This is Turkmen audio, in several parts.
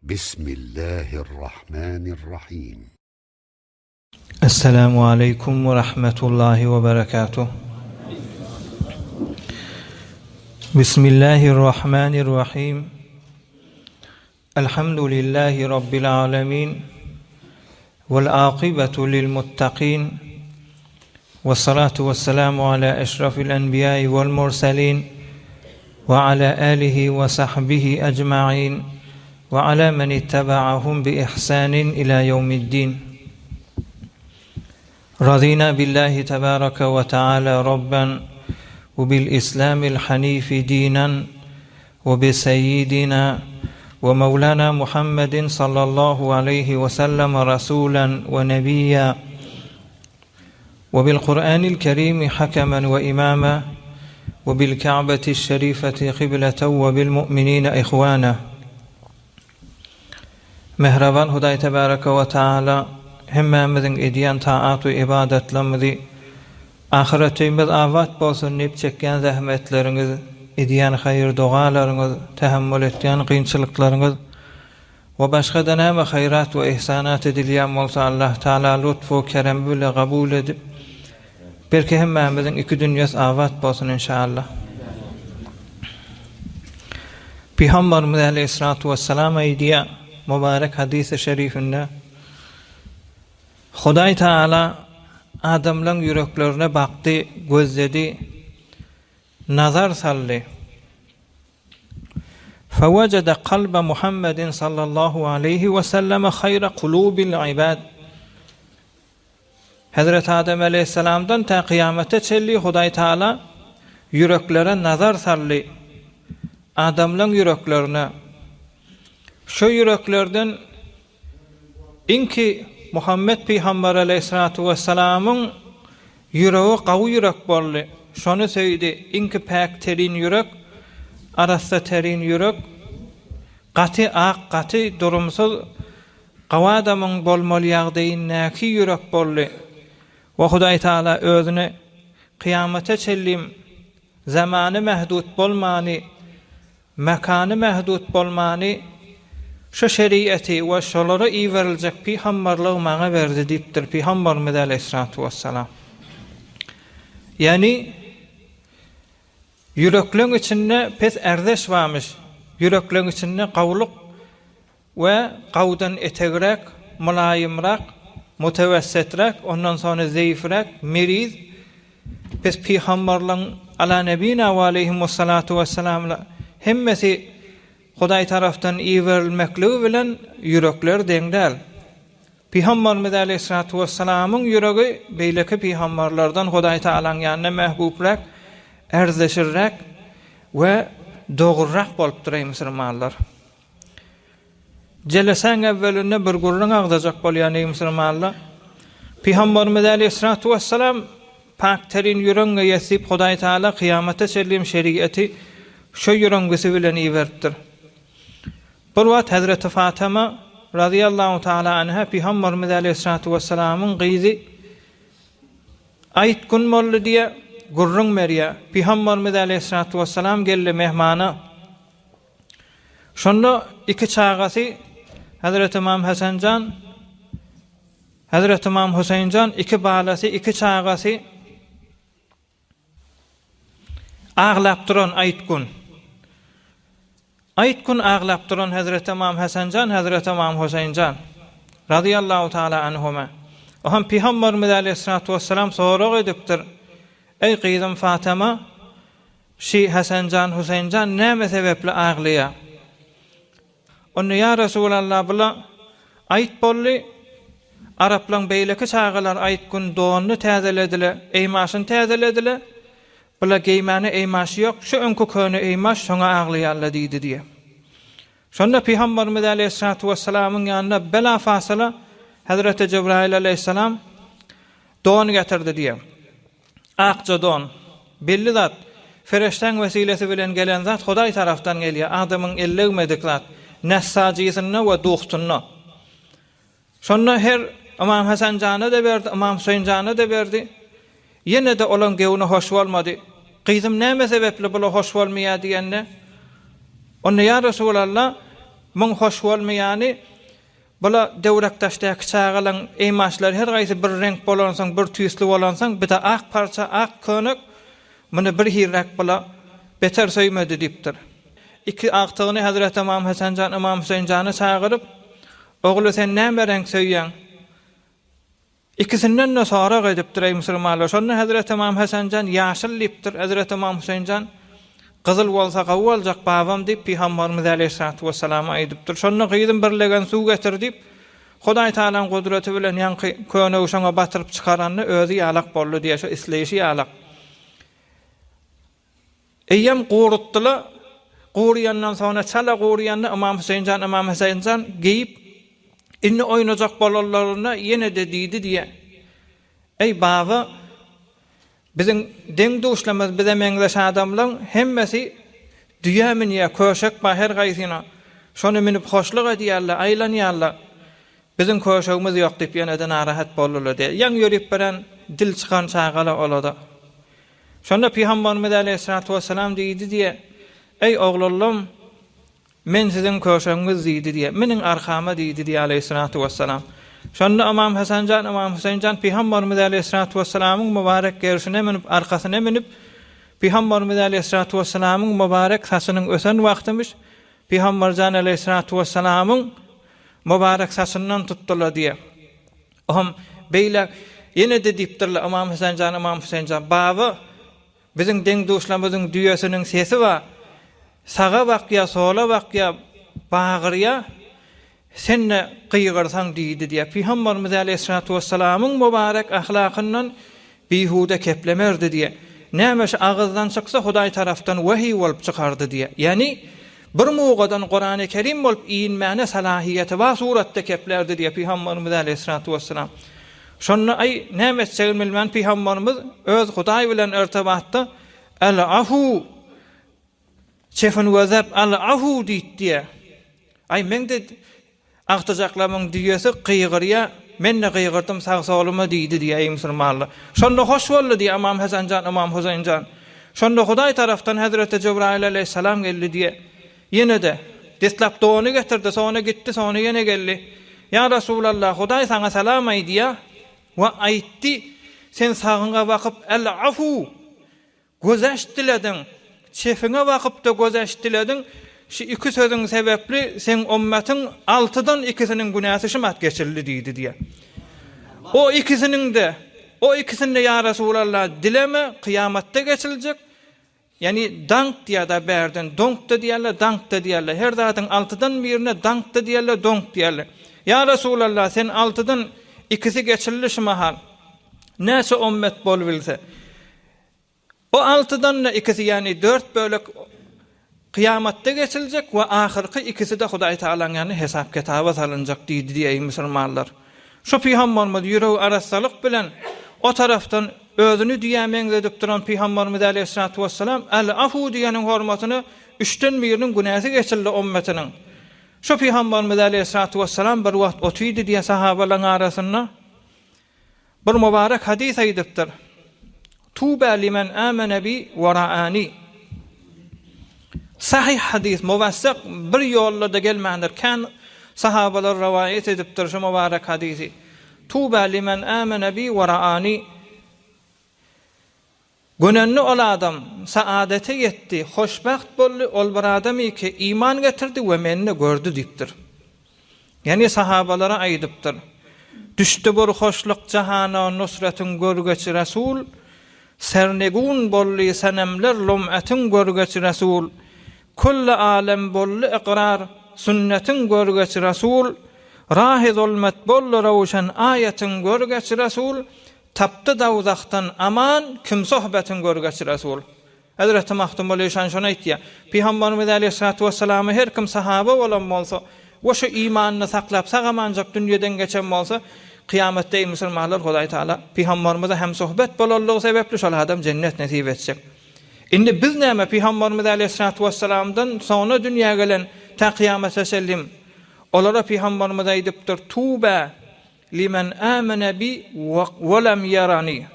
Bismillahirrahmanirrahim. Esselamu aleýkum we rahmetullahi we berekatuh. Bismillahirrahmanirrahim. Elhamdülillahi Rabbil alemin. Vel akibetu lil muttaqin. Ve salatu ve selamu ala eşrafil enbiyai vel murselin. Ve ala alihi ve sahbihi ecma'in. Ve ala men ittaba'ahum bi ihsanin ila yevmiddin. Radina billahi tebaraka ve teala Rabben ve bil İslamil hanifi dinen ve bi seyyidina ve mevlana Muhammedin sallallahu aleyhi ve sellem rasulen ve nebiyya ve bil Kur'anil kerimi hakemen ve imama ve bil Ka'beti şerifeti kıbleten ve bil mu'minine ihvana. Mähriban Hudaý Tebaraka we Taala hemmämiziň edýän taat we ybadatlarymyzy ahyretimiz abat bolsun diýip çekýän zähmetleriňiz, edýän haýyr-dogalaryňyz, tähemmül etýän kynçylyklaryňyz we başga-da näme haýrat we ihsanat edilýän bolsa Allah Taala lutf we keremi bile gabul edip Belki hemmämiziň iki dünýesi abat bolsun inşallah. Pygamberimiz aleýhissalatu wessalam aýdýar mübarek hadysy şerifinde Hudaý Taala adamlaň ýüreklerine bakdy, gözledi, nazar saldy. Fewejede kalbe Muhammedin sallallahu aleýhi we selleme haýra kulubil ibad. Hezreti Adem aleýhissalamdan tä kyýamata çenli Hudaý Taala ýüreklere nazar saldy. Adamlaň ýüreklerine. Şo ýüreklerden iňki Muhammet pygamber aleýhissalatu wessalamyň ýüregi gawy ýürek boldy. Şony söýdi. Iňki päk terin ýürek, arassa terin ýürek, gaty ak, gaty durumsyz Gawy adamyň bolmaly ýagdaýyndaky ýürek boldy we Hudaý Taala özüne kyýamata çenlim zamany mähdut bolmany, mekany mähdut bolmany şu şeriaty we şolara iberiljek pygamberligi maňa berdi diýipdir Pygamberimiz aleýhissalatu wessalam. Ýagny ýürekleň içinde pes ärzeş barmyş, ýürekleň içinde gawulyk We gawdan etegräk, mylaýymrak, mutewesseträk, ondan soňra zeýifräk, meriz, pes pygamberleň, ala nebina we aleýhimussalatu wessalam, hemmesi Hudaý tarapdan iberilmekligi bilen ýürekleri deň däl. Pygamberimiz aleýhissalatu wessalamyň ýüregi beýleki pygamberlerden Hudaý Tagalaň ýanynda mähbubräk, ärzeşirräk we dogrurak bolupdyr eý musulmanlar. Jelesäň äwwelinde bir gürrüň agzajak bolýan eý musulmanlar! Pygamberimiz aleýhissalatu wessalam pak terin ýüregiň eýesi diýip Hudaý Tagala kyýamata çenlim şeriaty şo ýüreňgisi bilen iberipdir. Bir wagt Hezreti Fatyma razyýallahu taala anha Pygamberimiz aleýhissalatu wessalamyň gyzy Aýt gün boldy diýe gürrüň berýär. Pygamberimiz aleýhissalatu wessalam geldi mehmana. Şonda iki çagasy Hezreti Ymam Hasan jan, Hezreti Ymam Huseýn jan iki balasy, iki çagasy aglap duran aýt gün. Aýt gün aglap duran Hezreti Ymam Hasan jan, Hezreti Ymam Huseýn jan razyýallahu taala anhuma. Ohan Pygamberimiz aleyhissalatu vesselam sorag edipdir. Eý gyzym Fatyma, Şi Hasanjan, Huseýnjan näme sebäpli aglaýa? Onda ýa Resulallah bula aýt boldy, araplaň beýleki çagalary aýt gün donuny täzeledile, eýmaşyny täzeledile, bula geýmäne eýmaşy ýok, şu öňki köne eýmaş şoňa aglaýarla diýdi diýe. Şonda Pygamberimiz aleýhissalatu wessalamyň ýanyna bela fasyla Hezreti Jebraýyl aleýhissalam don getirdi diýe. Akja don. Belli zat, fereşdäň wesilesi bilen gelen zat Hudaý tarapdan gelýär, adamyň ellegmedik zat, nässajysynda we duhtunda. Şonda her Ymam Hasan jana-da berdi, Ymam Huseýn jana-da berdi. Ýene-de olaň göwni hoş bolmady. Gyzym näme sebäpli bula hoş bolmaýar diýende, Onda ýa Resulallah, Muň hoş bolmaýany, bula döwrekdaşdaky çagalaň eýmaşlary her gaýsy bir reňk bolansoň, bir tüýsli bolansoň, bir-de ak parça, ak könek, muny bir hirräk bula beter söýmedi diýipdir. Iki agtygyny Hezreti Ymam Hesen jan, Ymam Hüseýin jany çagyryp, Ogly sen näme reňk söýýäň? Ikisinden-de sorag edipdir, eý musulmanlar. Şonda Hezreti Ymam Hesen jan ýaşyl diýipdir, Hezreti Ymam Hüseýin jan gyzyl bolsa gowy boljak babam diýip Pygamberimiz äleyhissalatu wesselama aýdypdyr. Şonda gyzym bir legen suw getir diýip, Hudaý Tagalaň gudraty bilen ýaňky könegi şoňa batyryp çykaranda özi ýalak boldy diýýär, şo isleýşi ýalak. Eýýäm gurutdyla, guryýandan soňra çala guryýanda Ymam Hüseýin jan, Ymam Hüseýin jan geýip, indi oýnajak bolanlarynda ýene-de diýdi diýýär. Eý, baba, biziň deň-duşlarymyz, bize meňzeş adamlaň hemmesi düýä münýär, köşek bar her gaýsyna. Şony münüp hoşluk edýärler, aýlanýarlar. Biziň köşegimiz ýok diýip ýene-de narahat boldular diýýär. Ýaňy ýörüp beren dil çykan çagalar ola-da. Şonda Pygamberimiz aleýhissalatu wessalam diýdi diýe, Eý, oglanlarym, men siziň köşegiňiz diýdi diýe, meniň arkama diýdi diýe aleýhissalatu wessalam. Şonda Ymam Hasan jan, Ymam Hüseýin jan Pygamberimiz aleýhissalatu wessalamyň mübarek gerşine münüp, arkasyna münüp, Pygamberimiz aleýhissalatu wessalamyň mübarek saçynyň ösen wagtymyş, Pygamber jan aleýhissalatu wessalamyň mübarek saçyndan tutdular diýe. Ohm, beýle, ýene-de diýipdirler, Ymam Hüseýin jan, Ymam Hüseýin jan, baba, biziň deň-duşlarymyzyň düýesiniň sesi bar, saga bakýar, sola bakýar, bagyrýar, sen-de gygyrsaň diýdi diýýär. Pygamberimiz äleyhissalatu wessalamyň mübarek ahlakyndan bihuda keplemerdi diýýär. Näme şu agyzdan çyksa Hudaý tarapdan wehiý bolup çykardy diýýär. Ýagny, Bir mugadan Kurany Kerim bolup inmäne salahyýeti bar suratda keplärdi diýýär Pygamberimiz aleýhissalatu wessalam. Şonda aý näme etjegini bilmän Pygamberimiz öz Hudaý bilen irtibatda El-afu çefini gözläp El-afu diýdi diýýär. Aý meň-de Agtyjaklamyň düýesi gygyrýa, men-de gygyrdym sag-soluma diýdi diýýä, eý musulmanlar. Şonda hoş boldy diýýä Ymam Hasan jan, Ymam Huseýin jan. Şonda Hudaý tarapdan Hezreti Jebraýyl aleýhissalam geldi diýýä. Ýene-de, deslap dony getirdi, soňra gitdi, soňra ýene geldi. Ýa Resulallah, Hudaý saňa salam aýdýa we aýtdy, sen sagyňa bakyp El-afu! Gözeş dilediň, çepiňe bakyp-da gözeş dilediň, şu iki sözüň sebäpli seň ommatyň altydan ikisiniň günäsi şumat geçildi diýdi diýýär. O ikisiniň-de, o ikisini-de ýa Resulallah dileme, kyýamatda geçiljek, ýagny daňk diýýär-de bärden, doňk-da diýýärler, daňk-da diýýärler. Her zadyň altydan birine daňk-da diýýärler, doňk diýýärler. Ýa Resulallah, sen altydan ikisi geçildi şu mahal. Näçe ommet bolubilse. Bu altydan-da ikisi, ýagny dört bölek kyýamatda geçiljek we ahyrky ikisi-de Hudaý Tagalaň ýanynda hesap-kitaba salynjak diýdi diýeýin musulmanlar. Şu pygamberimiz ýüregi arassalyk bilen o tarapdan özüni düýä meňzedip duran pygamberimiz aleýhissalatu wessalam Al-afu diýeniň hormatyna üçden biriniň günäsi geçildi ommetiniň. Şu pygamberimiz aleýhissalatu wessalam bir wagt otydy diýe sahabalaryň arasynda. Bir mübarek hadys aýdypdyr, Tuba limen amene bi we ra'ani. Sahyh hadys, muwassak bir ýolda-da gelmändir. Kän sahabalar rowaýat edipdir şu mübarek hadysy. Tuba limen amene bi we ra'ani. Gönenli ol adam saadete ýetdi, hoşbagt boldy, ol bir adam ki, iman getirdi we meni gördi diýipdir. Ýagny sahabalara aýdypdyr. Düşdi bir hoşluk jahana nusratyň görgeç Resul, Sernegun boldy senemler lum'atyň görgeç Resul, Külli alem boldy ykrar sünnetiň görgeç Resul, Rahy zulmet boldy röwşen aýatyň görgeç Resul, Tapdy dowzahdan aman kim sohbetin görgeç Resul. Hezreti Magtymguly şan şony aýtýar. Pygamberimiz aleýhissalatu wessalama her kim sahaba bolan bolsa we şu imanyny saklap sag-amanjak dünýeden geçen bolsa, kyýamatda eý musulmanlar Hudaý Taala Pygamberimize hemsohbet bolanlygy sebäpli şol adam jennet nesip etjek. Indi biz näme Pygamberimiz aleýhissalatu wessalamdan soňra dünýä gelen tä kyýamata çenli olara Pygamberimiz aýdypdyr, Tuba Limen amene bi we lem ýarani.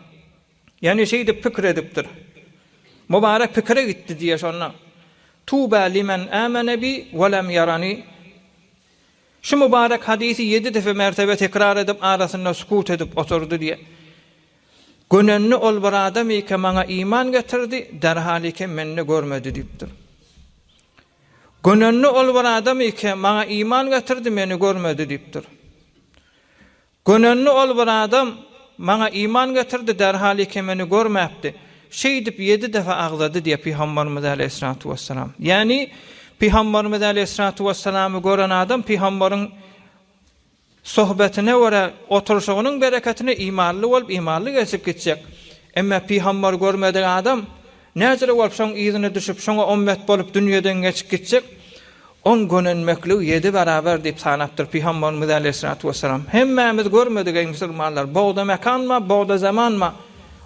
Ýagny şeýdip pikir edipdir. Mubarek pikire gitdi diýýär şonda. Tuba limen amene bi we lem ýarani. Şu mübarek hadysy ýedi defe mertebe tekrar edip arasynda sukut edip oturdy diýýär. Gönenli ol bir adam ike maňa iman getirdi, derhal ike mende görmedi diýipdir. Gönenli ol bir adam ike maňa iman getirdi, meni görmedi diýipdir. Gönenli ol bir adam maňa iman getirdi, derhal ike meni görmäpdi. Şeýdip ýedi defa agzady diýýär Pygamberimiz aleýhissalatu wessalam. Ýagny Pygamberimiz aleýhissalatu wessalamy gören adam pygamberiň Sohbetine görä, oturyşygynyň bereketine imanly bolup, imanly geçip gitjek. Emma pygamber görmedik adam, näjele bolup şoň yzyna düşüp, şoňa ommet bolup dünýeden geçip gitjek? Oň gönenmekligi ýedi barabar diýip sanapdyr Pygamberimiz aleýhissalatu wessalam. Hemmämiz görmedik eý musulmanlar, bogda mekanma, bogda zamanma,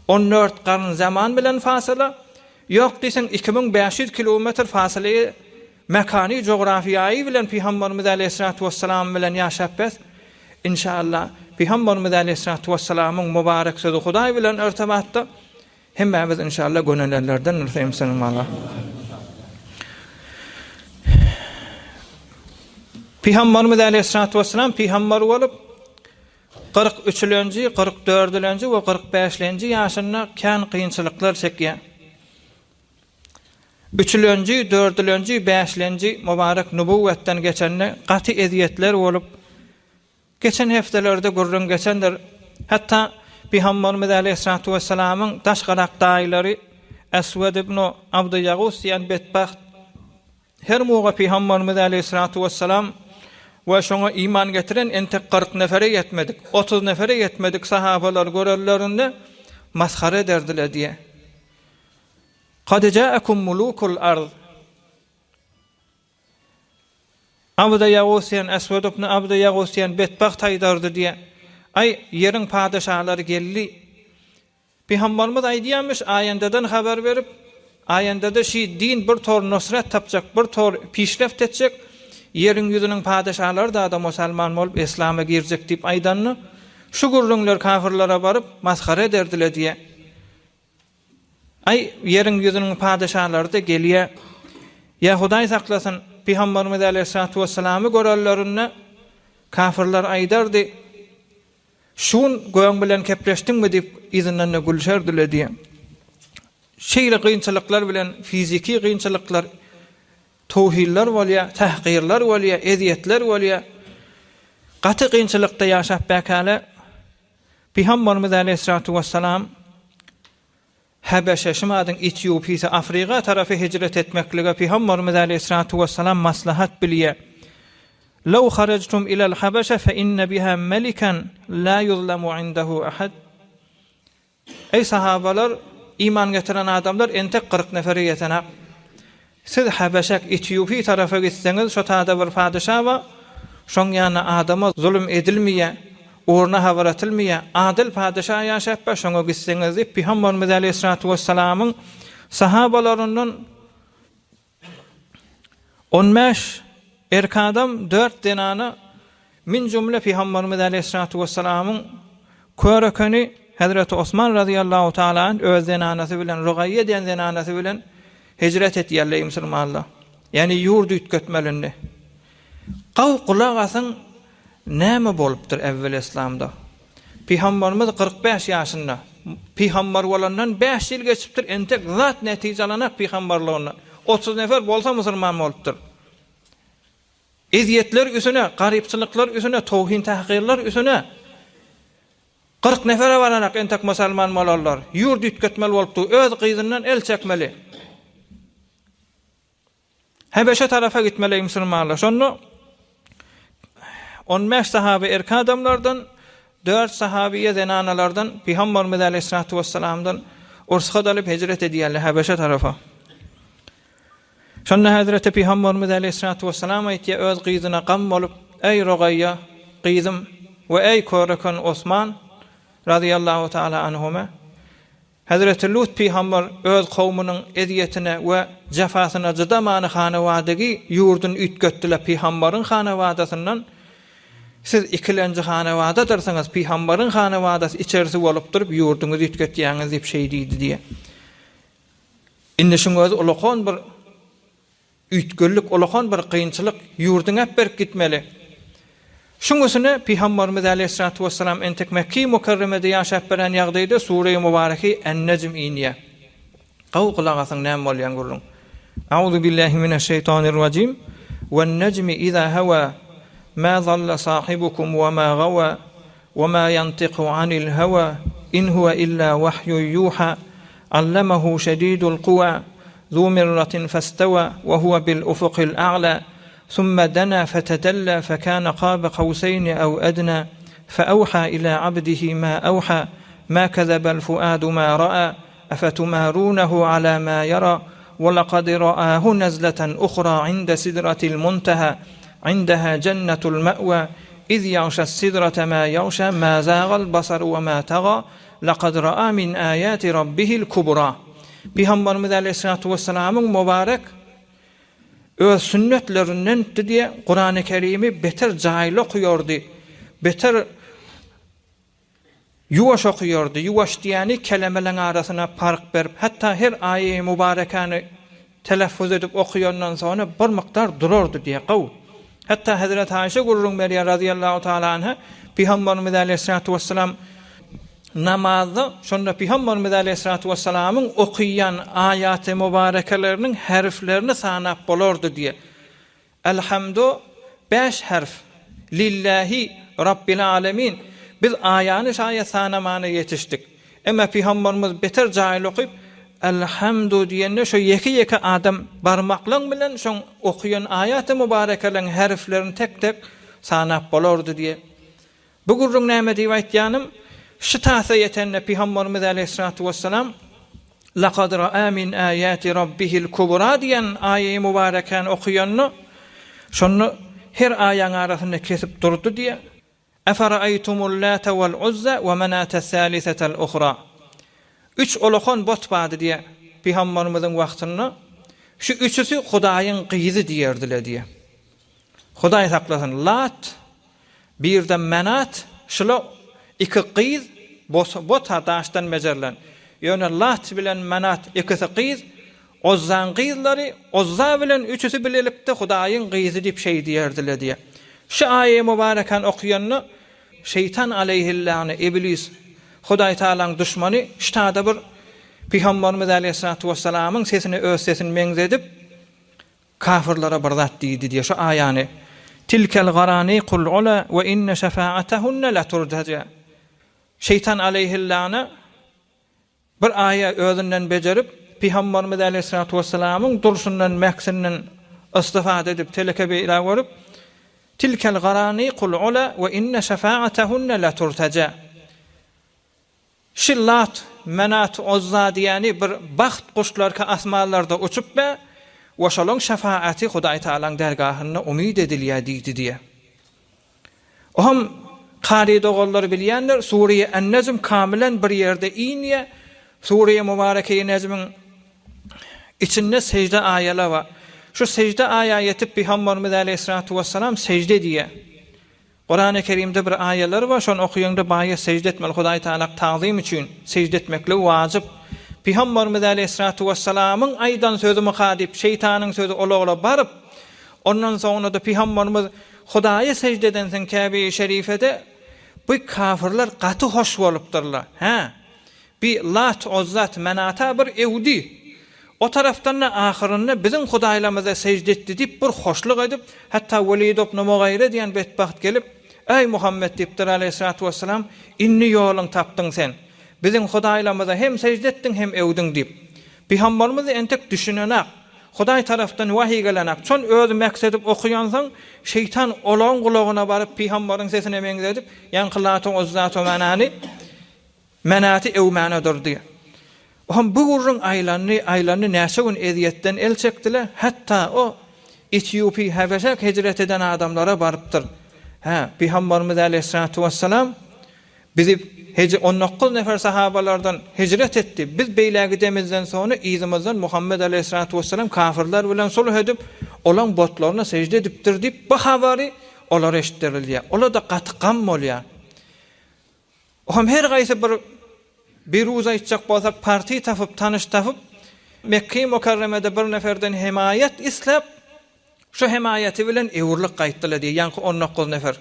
on dört garn zaman bilen fasyla, ýok diýseň 2500 kilometr fasyla Mekany jografiýaýy bilen Pygamberimiz aleýhissalatu wessalam bilen ýaşap bes. Inşallah, Pygamberimiz aleýhissalatu wessalamyň mübarek sözi Hudaý bilen irtibatda. Hemmämiz inşallah gönelenlerdendiris eý musulmanlar. Pygamberimiz aleýhissalatu wessalam pygamber bolup 43 üçülenji, 44 dördülenji we 45 bäşlenji ýaşynda kän kynçylyklar çekýär. Üçülenji, dördülenji, bäşlenji mübarek nubuwwetden geçende gaty ezýetler bolup, geçen hepdelerde gürrüň geçendir. Hatda Pygamberimiz aleýhissalatu wessalamyň daş galak daýylary Eswed ibn Abdy Ýagus diýen betbagt her muga Pygamberimiz aleýhissalatu wessalam we şoňa iman getiren entek 40 nefere ýetmedik, 30 nefere ýetmedik sahabalar görenlerinde masgara ederdiler diýe. Kad ja'akum mulukul ard. Abda Ýagus diýen, Eswed ibn Abda Ýagus diýen betbagt aýdardy diýe. Aý, ýeriň padyşalary geldi. Pygamberimiz aýdýarmyş, aýendadan habar berip, aýendada şi din bir tor nusret tapjak, bir tor pişreft etjek, ýeriň ýüzüniň padyşalary da-da musalman bolup islama girjek diýip aýdanda, şu gürrüňler kafirlere baryp, masgara ederdiler diýe. Aý, ýeriň ýüzüniň padyşalary-da gelýär. Ýa Hudaý saklasyn, Pygamberimiz aleýhissalatu wessalamy görenlerinde kafirler aýdardy, Şun göň bilen kepleşdiňmi diýip, yzyndan-da gülşerdiler diýýär. Şeýle kynçylyklar bilen fiziki kynçylyklar, towhiller bolýar, tahkyrlar bolýar, ezýetler bolýar. Gaty kynçylykda ýaşap bäkäle Pygamberimiz aleýhissalatu wessalam Häbeşe, Şimadyň Etiopiýasy, Afriga tarapy hijret etmeklige Pygamberimiz aleýhissalatu wessalam maslahat bilýär. Law harajtum ilal habeşe fe inne biha meliken la yuzlamu indehu ahad. Eý sahabalar, iman getiren adamlar entek 40 nefere ýetenak. Siz Habeşek, Etiopiý tarapa gitseňiz, şo tada bir padyşa bar, şoň ýanynda adama zulum edilmeýär, ugruna habar atylmaýar, adyl padyşa ýaşap bar, şoňa gitseňiz diýip, Pygamberimiz aleýhissalatu wessalamyň sahabalaryndan on bäş erk adam, dört zenana, min jümle Pygamberimiz aleýhissalatu wessalamyň körekeni Hezreti Osman razyýallahu taala anh öz zenanasy bilen, Rugaýýa diýen zenanasy bilen hijret etýärler eý musulmanlar. Ýagny ýurt üýtgetmeli indi. Gaw gulak asyň näme bolupdyr äwwel yslamda. Pygamberimiz 45 ýaşynda pygamber bolandan 5 ýyl geçipdir, entek zat netije alanak pygamberligyndan. 30 nefer bolsa musulman bolupdyr. Ezýetler üsüne, garypçylyklar üsüne, towhin-tahgyrlar üsüne 40 nefere baranak entek musalman bolarlar. Ýurt üýtgetmeli bolupdy, öz gyzyndan el çekmeli. Hebeşe tarapa gitmeli musulmanlar. Şonda 15 sahabe erkek adamlardan, 4 sahabiye zenanalardan Pygamberimiz aleyhissalatu vesselamdan ruhsat alyp hijret edýärler Hebeşe tarapa. Şonda hezreti Pygamberimiz aleýhissalatu wessalam aýtýar öz gyzyna gam bolup, Eý Rogaýýa, gyzym we eý köreken Osman, razyýallahu taala anhuma, Hezreti Lut pygamber öz kowmunyň ezýetine we jefasyna jydamany hanawadygy ýurduny üýtgetdiler pygamberiň hanawadasyndan siz ikilenji hanawadadyrsyňyz pygamberiň hanawadasy içerisi bolup durup ýurduňyzy üýtgetýäňiz diýip şeý diýdi diýýär. Indi şuň özi ulakan bir üýtgellik, ulakan bir kynçylyk, ýurduňy äpberip gitmeli. Şuň üstüne Pygambarymyz aleýhissalatu wessalam entek Mekge-i Mükerremede ýaşap beren ýagdaýda Sure-i Mübareki En-Nejm inýär. Gowy gulak asyň näme bolýan gürrüň. Auzu billahi mineşşeýtanirrajim. Wen-nejmi iza hawa ma zalla sahibukum we ma gawa we ma ýantiku anil hawa in huwe illa wahyun ýuha allamahu şedidul kuwa zu mirratin festawa we huwe bil ufukil a'la Summa dana fetedella fekane kabe kawseýni ew edna feawha ila abdihi ma awha ma kezebel fuadu ma ra'a efetumarunehu ala ma yara we lekad ra'ahu nezleten uhra inde sidratil munteha indeha jennetul me'wa iz yagşas sidrate ma yagşa ma zagal basaru we ma taga lekad ra'a min ayati rabbihil kubra Pygamberimiz aleyhissalatu vesselamyň mübarek Öz sünnetlerindendi diýe Kurany Kerimi beter jaýly okaýardy, beter ýuwaş okaýardy, ýuwaş diýýäni kelemeleň arasyna park berip, hatda her aýy mübarekäni teleffuz edip okaýandan soňra bir mukdar durardy diýýär, gowy. Hatda Hezreti Aýşe gürrüň berýär razyýallahu taala anha, Pygamberimiz aleýhissalatu wessalam namazda şonda Pygamberimiz aleýhissalatu wessalamyň okaýan aýaty mübarekeleriniň herflerini sanap bolardy diýýär. Elhamdu bäş herf. Lillahi Rabbil alemin. Biz aýany şaýat sanamana ýetişdik. Emma Pygamberimiz beter jaýly okyp, Elhamdu diýende şo ýeke-ýeke adam barmaklaň bilen şoň okaýan aýaty mübarekeleň herflerini tek-tek sanap bolardy diýe. Bu gürrüň näme diýip aýtýanym, şu tasa ýetende Pygamberimiz aleýhissalatu wessalam, Lakad ra'a min aýati rabbihil kubra diýen aýaýy mübarekäni okaýanda, şonda her aýaň arasynda kesip durdy diýe. Efereýtumul-Lâte wal-Uzzâ we menâtes-sâlisetel-uhrâ. Üç ulakan bot bardy diýýär, Pygamberimiziň wagtynda. Şu üçüsi Hudaýyň gyzy diýerdiler diýýär. Hudaý saklasyn, Lat, bir-de Menat, şula iki gyz, bot-ha daşdan bejerilen. Ýöne Lat bilen Menat ikisi gyz, Ozzaň gyzlary, Ozza bilen üçüsi bilelikde Hudaýyň gyzy diýip şeý diýerdiler diýýär. Şu aýaýy mübarekäni okýanda, şeýtan aleýhillagna, iblis, Hudaý Tagalaň duşmany, ştada bir Pygamberimiz aleýhissalatu wessalamyň sesine öz sesini meňzedip, kafyrlara bir zat diýdi diýýär. Şu aýany, Tilkel garaniqul ula we inne şefaatehunne leturtaja. Şeýtan aleýhillagna, Bir aýa özünden bejerip, Pygamberimiz aleýhissalatu wessalamyň durşundan, mäksinden istifada edip, teleke beýla görüp, Tilkel garaniqul ula we inne şefaatehunne leturtaja. Şi Lat, Menat, Uzza diýeni bir bagt guşlarka asmanlarda uçup be we şolaň şefaaty Hudaý Tagalaň dergahynda umyt edilýär diýdi diýe. Ohm kary doganlar bilýändir, Sure-i En-Nejm kamilen bir ýerde inýär. Sure-i Mübareke-i Nejmiň içinde sejde aýalar bar. Şu sejde aýa ýetip Pygamberimiz aleýhissalatu wessalam sejde edýär. Kurany Kerimde bir aýalar bar, şony okaýaňda baýa sejde etmeli, Hudaý Tagalak tagzym üçin sejde etmekligi wajyp. Pygamberimiz aleýhissalatu wessalamyň aýdan sözümika diýip şeýtanyň sözi olagla baryp, ondan soňra-da Pygamberimiz Hudaýa sežde edensiň Käbe-i Şerifede bu kafyrlar gaty hoş bolupdyrlar. Hä? Bi Lat, Ozzat, Menata bir ewdi. O tarapdan-da ahyrynda biziň hudaýlarymyza sežde etdi diýip bir hoşluk edip, hatda Welid ibn Mugaýre diýen betbagt gelip, Eý, Muhammet diýipdir aleýhissalatu wessalam, indi ýoluň tapdyň sen. Biziň hudaýlarymyza hem sežde etdiň, hem ewdiň diýip. Pygamberimiz entek düşünenak. Hudaý tarapdan wahyý gelenak. Şon özi mäksedip okaýansoň, şeýtan olaň gulagyna baryp pygambaryň sesine meňzedip, ýaňky Lato Uzzato Manany, Menaty öwmäne durdy. Ohm bu gürrüň aýlandy, aýlandy, näçe gün ezýetden el çekdiler, hatda o Etiopiý Hebeşek hijret eden adamlara barypdyr. Hä, pygambarymyz aleýhissalatu wessalam Bizi heji 19 nefer sahabalardan hijret etdi. Biz beýlä gidemizden soňra yzymyzdan Muhammet aleýhissalatu wessalam kafirler bilen sulh edip, olaň botlaryna sežde edipdir diýip, bu habary olara eşitdirilýär. Olar-da gaty gam bolýar. Ohm her gaýsy bir biruz aýtjak bolsak parti tapyp, tanyş tapyp, Mekge-i Mükerremede bir neferden hemaýat isläp, Şu hemaýaty bilen öwrülip gaýtdylar diýýär, ýaňky 19 nefer.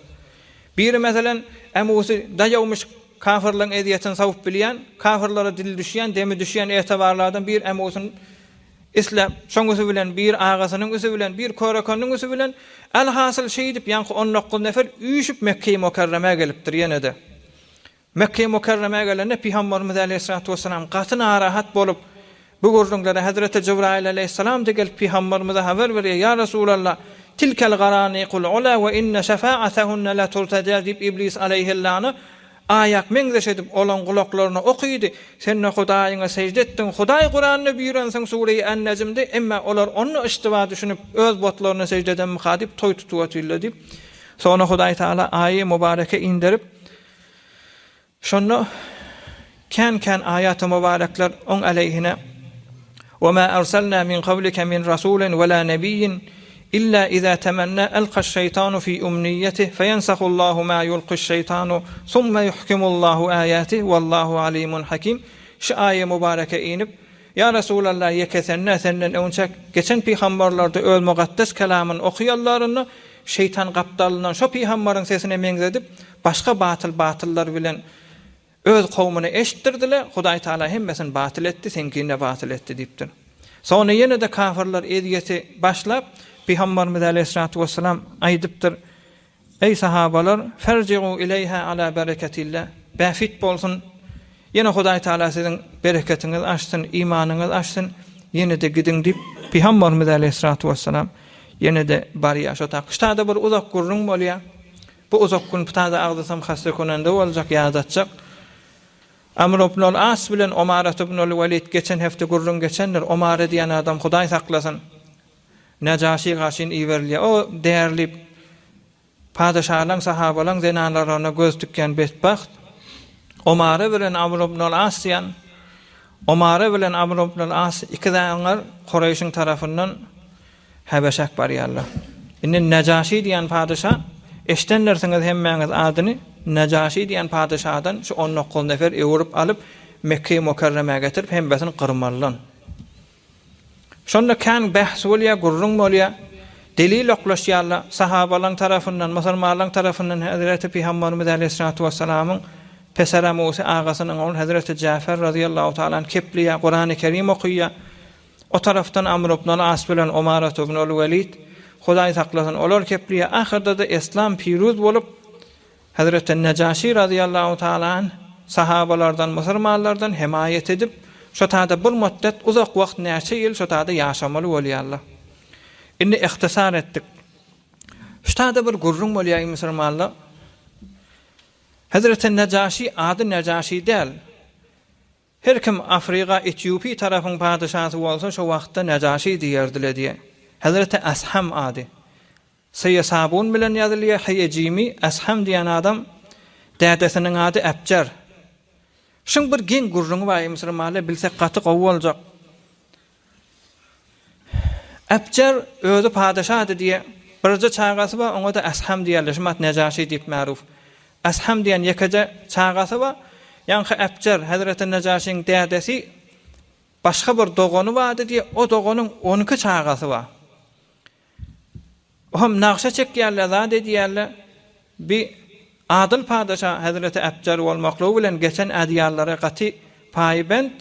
Biri meselen, Ämusy daýawmyş kafyrlaryň ezýetini sawup bilýän, kafyrlara dili düşýän, demi düşýän etibarly adam bir Ämusyny isläp, şoň üsi bilen, bir agasynyň üsi bilen, bir körekeniniň üsi bilen, elhasyl şeýdip ýaňky 19 nefer üýşüp Mekgeýi Mukerremä gelipdir ýene-de. Mekge-i Mükerremä gelende Pygamberimiz aleýhissalatu wessalam gaty narahat bolup, bu gürrüňlere Hezreti Jybraýyl aleýhissalam-da gelip Pygamberimize habar berýär, Ýa Resulallah, tilkel garanikul ula we inne şefa'atehunne leturtejâ diýip Iblis aleýhillany aýak meňzeş edip olaň gulaklaryna okydy, Sen-de Hudaýyňa sežde etdiň, Hudaý Kuranda buýransyň Sure-i En-Nejmde, emma olar onda yştyba düşünip öz botlaryna sežde edenmika diýip toý tutup otyrlar diýip, soňra Hudaý Tagala aýy mübareke inderip, Şonda kän-kän aýaty mübärekler oň aleýhine, Ve mâ erselnâ min kablike min rasûlin ve lâ nebiyyin illâ izâ temennâ elkaş-şeytânu fî umniyyetih feyensehullâhu mâ yulkiş-şeytânu summe yuhkimullâhu âyâtih vellâhu alîmun hakîm Şu aýa mübäreke inip, Ýa Resulallah ýeke sende, senden öňçä geçen pygamberlerde öz mukaddes kelamyny okaýanlarynda şeýtan gapdalyndan şo pygambaryň sesine meňzedip başga batyl batyllar bilen öz kowumyna eşitdirdiler, Hudaý Taala hemmesini batyl etdi, seňkini-de batyl etdi diýipdir. Soňra ýene-de kafyrlar ezýeti başlap, Pygambarymyz aleýhissalatu wessalam aýdypdyr, Eý sahabalar, ferji'u ileýha ala bereketillah, bähbit bolsun, ýene Hudaý Taala siziň bereketiňizi açsyn, imanyňyzy açsyn, ýene-de gidiň diýip, Pygambarymyz aleýhissalatu wessalam ýene-de barýar şo tak. Ştada bir uzak gürrüň bolýar. Bu uzak gün ptada agzasam hassakonende boljak, ýadatjak. Amr ibnul As bilen Omarat ibnul Welid geçen hepde gürrüň geçendir. Omara diýen adam Hudaý saklasyn. Nejaşy gaşyn iberilýär. O därlip padyşalaň, sahabalaň zenanlaryna göz tikýän betbagt Omara bilen Amr ibn al-As diýen Omara bilen Amr ibn al-As iki zaňňar Kureýşiň tarapyndan Häbeşäk barýarlar. Indi Nejaşy diýen padyşa eşdendirsiňiz hemmäňiz adyny Nejaşy diýen padyşadan şu 19 nefer öwürip alyp Mekge-i Mukerremä getirip hemmesini gyrmalydan. Şonda kän bähs bolýar, gürrüň bolýar. Delil oklaşýarlar. Sahabalaryň tarapyndan, musulmanlaryň tarapyndan hezreti Pygamberimiz aleýhissalatu wessalamyň peseramusy agasynyň ogly hezreti Jäfer razyýallahu taala anh kepleýär, Kurany Kerim okaýar. O tarapdan Amr ibn al-As bilen Omarat ibn al-Welid, Hudaý saklasyn, olar kepleýär. Ahyrda-da Eslam piruz bolup, Hezreti Nejaşy razyýallahu taala anh sahabalardan, musulmanlardan hemaýat edip, şo tada bir mutdet, uzak wagt, näçe ýyl şo tada ýaşamaly bolýarlar. Indi ihtisar etdik. Şu tada bir gürrüň bolýar, eý musulmanlar. Hezreti Nejaşy ady Nejaşy däl. Her kim Afriga, Etýupiý tarapyň padyşasy bolsa, şo wagtda Nejaşy diýerdiler diýýär. Hezreti Asham ady. Syýa sabun bilen ýazylýar, Hyýa jimi, Asham diýen adam, dädesiniň ady Äpjer. Şuň bir geň gürrüňi bar, eý musulmanlar, bilsek gaty gowy boljak. Äpjer özi padyşady diýýär. Birje çagasy bar, oňa-da Asham diýerler, şu mat Nejaşy diýip maruf. Asham diýen ýekeje çagasy bar. Ýaňky Äpjer, hezreti Nejaşyň dädesi, başga bir dogany bardy diýýär, o doganyň 12 çagasy bar. Ohm nagşa çekýärler, zat edýärler. Bi adyl padyşa hezreti Äpjer bolmaklygy bilen geçen ädýarlara gaty paýbent.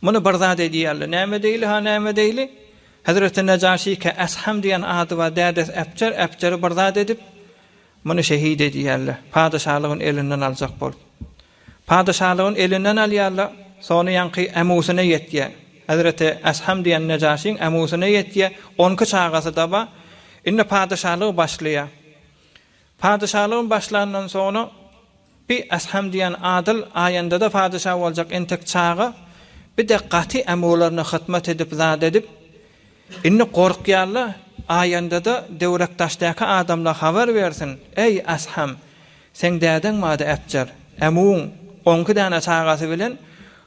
Muny bir zat edýärler. Näme edeýli, ha näme edeýli? Hezreti Nejaşyka Asham diýen ady bar, dädesi Äpjer, Äpjeri bir zat edip, muny şehit edýärler. Padyşalygyny elinden aljak bolup. Padyşalygyny elinden alýarlar, soňra ýaňky Ämusyna ýetýär. Hezreti Asham diýen Nejaşyň Ämusyna ýetýär, onki çagasy-da bar. Indi padyşalygy başlaýar. Padyşalygyny başlandan soňra bi Asham diýen adyl aýanda-da padyşa boljak entek çaga, bir-de gaty Ämularyna hyzmat edip, zat edip, indi gorkýarlar, aýanda-da döwrekdaşdaky adamlar habar bersin, Eý, Asham, Seň dädeň bardy Äpjer, Ämuň onki däne çagasy bilen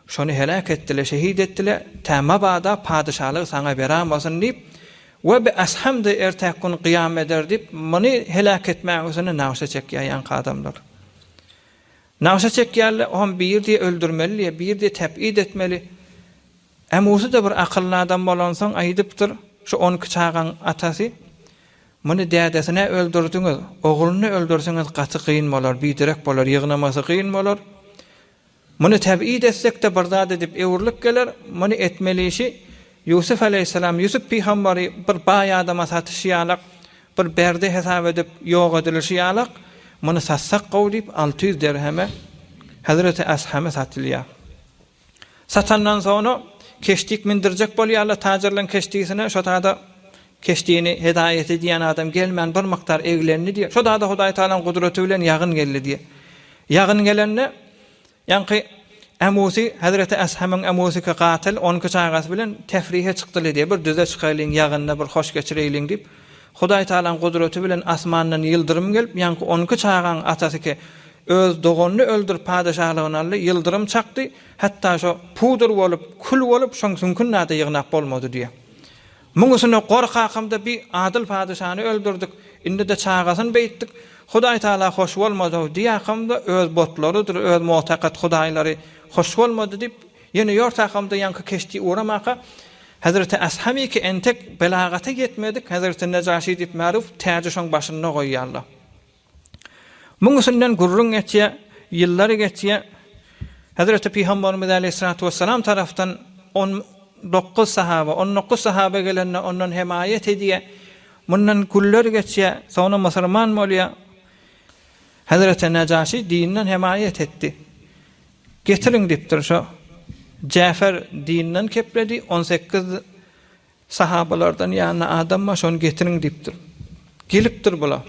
şony heläk etdile, şehit etdile, tä mabada padyşalygy saňa beramasyn diýip, we bi Asham-da ertäk gün gyýam eder diýip, muny heläk etmäň üstünde nagşa çekýär ýaňky adamlar. Nagşa çekýärler, oňam bir diýe öldürmeli diýe, bir diýe teb'id etmeli. Ämusy-da bir akylly adam bolansoň aýdypdyr, şu onki çagaň atasy. Muny dädesine öldürdiňiz, ogluny öldürseňiz gaty kyn bolar, biderek bolar, ýygnamasy kyn bolar. Muny teb'id etsek-de bir zat edip öwrülip geler, muny etmeli işi Ýusuf aleýhissalam, Ýusup pygambary bir baý adama satyşy ýalak, bir berde hesap edip ýok edilişi ýalak, muny satsak gowy diýip 600 derheme Hezreti Ashame satylýar. Satandan soňra keşdik mindirjek bolýarlar tajirleň keşdisine, şo tada keşdini hedaýat edýän adam gelmän bir mukdar eglendi diýýär. Şo tada Hudaý Tagalaň gudraty bilen ýagyn geldi diýýär. Ýagyn gelende ýaňky Ämusy, Hezreti Äshamyň Ämusy ki gatyl, onki çagasy bilen tefrihe çykdyly diýýär. Bir düze çykaýlyň, ýagynda bir hoş geçireýliň diýip, Hudaý Tagalaň gudraty bilen asmandan ýyldyrym gelip, ýaňky onki çagaň atasy ki Öz doganyny öldürip padeşahlygyny aldy, ýyldyrym çakdy, hatda şo pudr bolup, kül bolup, şoň süňküni-de ýygnap bolmady diýýär. Muň üstüne gorkakamda bi adyl padeşany öldürdik, indi-de çagasyny beýtdik, Hudaý Tagala hoş bolmady-ow diýýäkamda öz botlarydyr, öz mugtakat hudaýlary hoş bolmady diýip, ýene ýortakamda ýaňky keşdi uramaka, Hezreti Ashamiki entek belagata ýetmedik Hezreti Nejaşy diýip maruf täji şoň başynda goýýarlar. Muň üstünden gürrüň geçýär, ýyllar geçýär. Hezreti Pygamberimiz aleýhissalatu wessalam tarapdan 19 sahaba, 19 sahaba gelende ondan hemaýat edýär. Mundan günler geçýär, soňra musulman bolýar. Hezreti Nejaşy dinden hemaýat etdi. Getiriň diýipdir şo. Jäfer dinden kepledi, 18 Sahabalardan ýanynda adam bar, şony getiriň diýipdir. Gelipdir bular.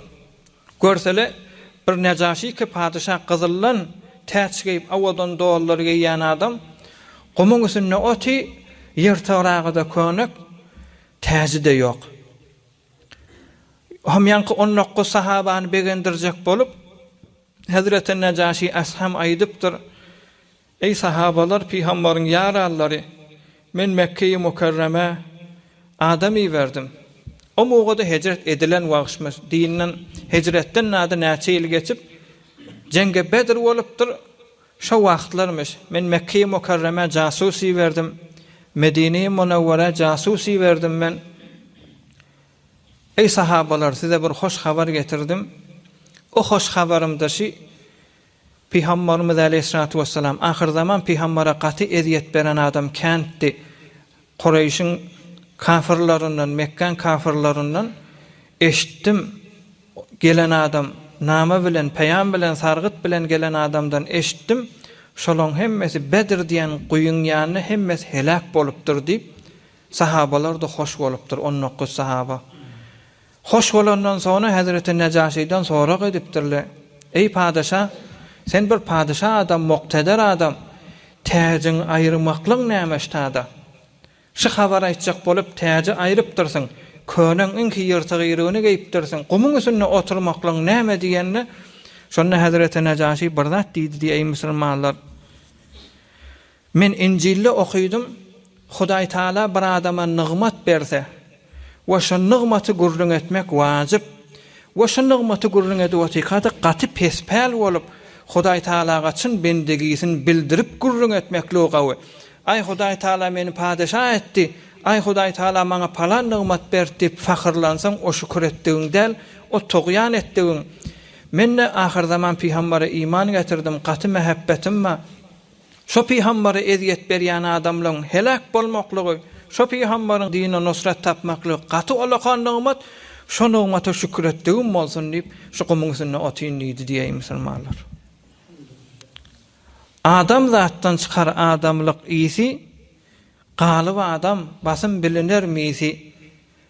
Görsele, bir Nejaşyky patyşa gyzyldan täç geýip, owadan donlar geýýän adam, gumuň üstünde oty, ýyrtygragy-da könek, täji-de ýok. Hem ýaňky on dokuz sahabany begendirjek bolup, Hezreti Nejaşy Asham aýdypdyr, Eý sahabalar, pygambaryň ýaranlary! Men Mekgeýi Mükerremä adam iberdim. O mugada hejret edilen wagşmyş. Dinden, hejretden nada näçe ýyl geçip, jeňge Bedr bolupdyr. Şo wagtlarmyş. Men Mekgeýi Mükerremä jasus iberdim. Medineýi Munawwerä jasus iberdim men. Eý sahabalar, size bir hoş habar getirdim. O hoş habarymda şi, Pygambarymyz aleýhissalatu wessalam, Ahyrzaman pygambara gaty ezýet beren adam käntdi. Kureýşiň kafyrlaryndan, Mekgäň kafyrlaryndan eşitdim, gelen adam, nama bilen, peýam bilen, sargyt bilen gelen adamdan eşitdim, şolaň hemmesi Bedr diýen guýyň ýanynda hemmesi heläk bolupdyr diýip, sahabalar-da hoş bolupdyr, 19 sahaba. Hoş bolandan soňra hezreti Nejaşydan sorag edipdirler, Eý, padyşa, sen bir padyşa adam, mukteder adam, täjiňi aýyrmaklyň näme ştada? Şy habar aýtjak bolup, täji aýrypdyrsyň, köneň iňki ýyrtyk-ýyrygyny geýipdirsiň, gumuň üstünde oturmaklyň näme diýende, şonda hezreti Nejaşy bir zat diýdi diý, Eý, musulmanlar! Men Injilde okydym, Hudaý Taala bir adama nygmat berse we şo nygmaty gürrüň etmek wajyp we şo nygmaty gürrüň edip otyrka-da gaty pespäl bolup Hudaý Taalaga çyn bendegisini bildirip gürrüň etmekligi gawy. Aý Hudaý Taala meni padeşa etdi, aý Hudaý Taala maňa palan nygmat berdi diýip fahyrlansaň o şükür etdigiň däl, o togýan etdigiň. Men-de ahyrzaman pygambere iman getirdim, gaty mähepbetim bar. Şo pygambere ezýet berýän adamlaryň heläk bolmaklygy, şo pygambaryň dinine nusrat tapmaklygy gaty ulakan nygmat, şo nygmata şükür etdigim bolsun diýip, şu gumuň üstünde otyn diýdi diýeýin musulmanlar. Adam zatdan çykar adamlyk ysy, galyp adam basym biliner misi.